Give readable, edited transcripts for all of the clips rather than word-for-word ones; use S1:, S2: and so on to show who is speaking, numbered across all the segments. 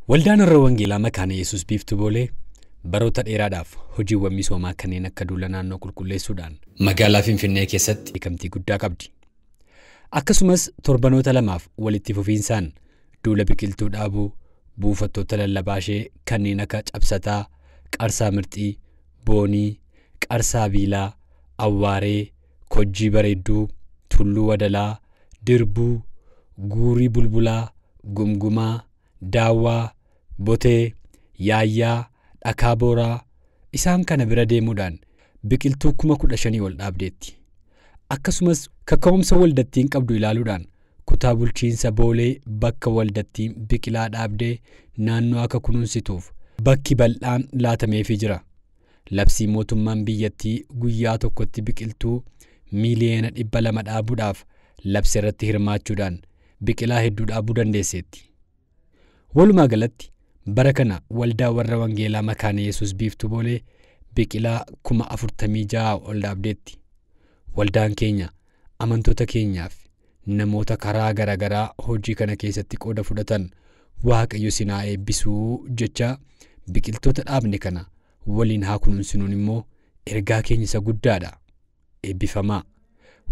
S1: Waldaan Warra Wangeelaa Makaana Yesuus Biiftuu Boolee baroota dheeraadhaaf hojiiwwan misoomaa kanneen akka duula naannoo qulqulleessuudhaan magaalaa Finfinnee keessatti beekamtii guddaa qabdi. Akkasumas torbanoota lamaaf walitti fufiinsaan duula biqiltuu dhaabuu, buufattoota lallabaa ishee kanneen akka Cabsataa, Qarsaa Mirxii, Boonii, Qarsaa Biilaa, Awwaaree, Kojjii Bareedduu, Tulluu Wadalaa, Dirbuu, Guurii Bulbulaa, Gumgumaa, Daawwaa, Botee, Yaayyaa, Dhakaa Booraa isaan kana bira deemuudhaan biqiltuu 15,000 ol dhaabdeetti. Akkasumas kaka'umsa waldattiin qabdu ilaaluudhaan kutaa bulchiinsa Boolee bakka waldattiin biqilaa dhaabdee naannoo akka kunuunsituuf bakki bal'aan laatameefii jira. Labsii mootummaan biyyattii guyyaa tokkotti biqiltuu 200,000,000 dhaabuudhaaf labsa irratti hirmaachuudhaan biqilaa hedduu dhaabuu dandeesseetti. Walumaa galatti bara kana waldaa warra Wangeelaa Makaana Yesuus Biiftuu Boolee biqilaa 46,000 ol dhaabdeetti. Waldaan keenya amantoota keenyaaf namoota karaa garaagaraa hojii kana keessatti qooda fudhatan Waaqayyo sinaa eebbisuu jecha biqiltoota dhaabne kana waliin haa kunuunsinuun immoo ergaa keenya isa guddaadha. Eebbifamaa.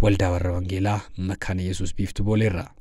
S1: Waldaa warra Wangeelaa Makaana Yesuus Biiftuu Booleerraa.